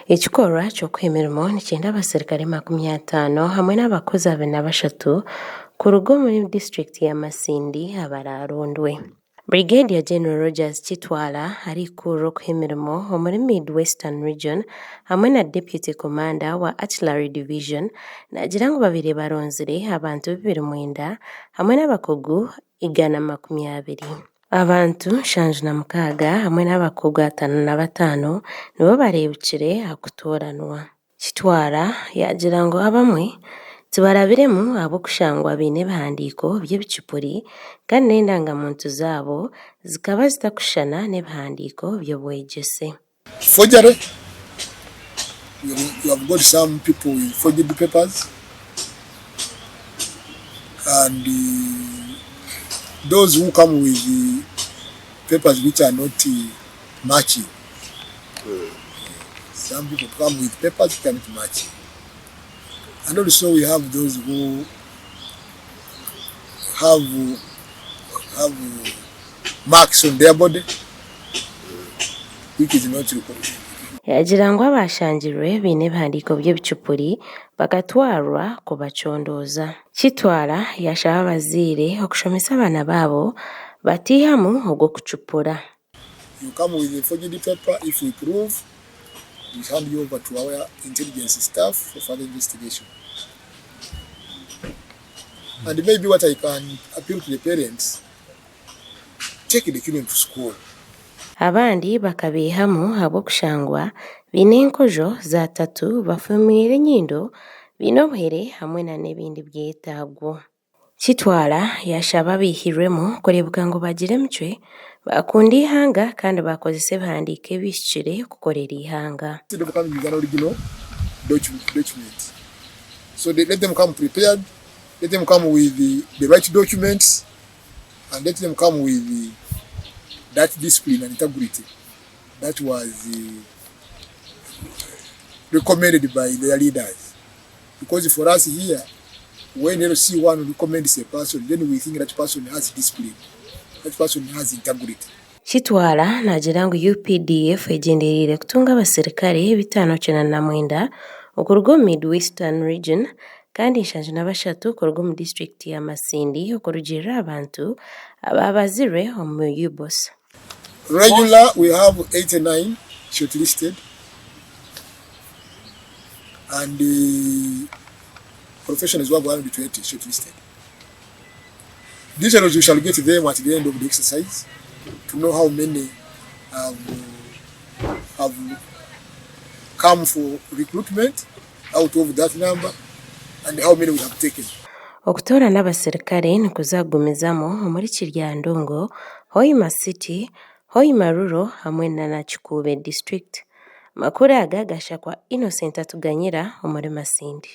Ekikorwa ky'okuha emirimo nikyenda abaserukare 50 hamwe n'abakozi 23 kuruga omuri disiturikiti ya Masindi abaraarondwe. Brigadier General Rogers Kitwala arikukurira okuha emirimo omuri Mid Western Region hamwe na Deputy Commander wa Artillery Division naagira ngu babaire baronzire abantu 29 hamwe n'abakugu 120. Abantu 76 hamwe n'abakugu 55 nibo bareebukire aha kutooranwa. Kitwara yaagira ngu abamwe tibarabiremu ahabw'okushangwa baine ebihandiiko by'ebicupuri kandi n'endanga-muntu zaabo zikaba zitakushushana n'ebihandiiko by'obwegyese. Forgery, you have got some people with forged papers and those who come with papers which are not matching. Some people come with papers which are not matching. And also we have those who have marks on their body which is not recorded. Yaagira ngu abaashangirwe baine ebihandiiko by'ebicupuri bakatwarwa kubacondooza. Kitwara yaashaba abazaire okushomesa abaana baabo bateihamu ogw'okucupura. You come with a forged paper if we prove we hand you over to our intelligence staff for further investigation. And maybe what I can appeal to the parents, take the children to school. Abandi bakabeihamu ahabw'okushangwa baine enkojo za tatu, bafumiire enyindo, baine obuhere hamwe n'ebindi byetaago. Kitwara yaashaba abaihirwemu kureebeka ngu bagira emicwe, baakunda eihanga kandi baakozesa ebihandiiko ebihikire kukorera eihanga. Instead of coming with an original document. So they, let them come prepared, let them come with the, the right documents, and let them come with the, that discipline and integrity that was recommended by their leaders. Because for us here, when LC1 recommends a person, then we think that person has discipline, that person has integrity. Kitwara naagira ngu UPDF egyendereire kutunga abaserukare 599 okuruga omu Mid Western Region kandi 73 kuruga omu disiturikiti ya Masindi okurugiirira aha bantu abaabazirwe omu UBOS. Regular we have 89 shortlisted and professionals we have 120 shortlisted. Details we shall get them at the end of the exercise to know how many have, have come for recruitment out of that number and how many we have taken. Okutoorana abaserukare nikuza kugumizamu omuri Kiryandongo, Hoima City, Hoima Rural hamwe na Nakikuube District. Amakuru aga gashakwa Innocent Atuganyira omuri Masindi.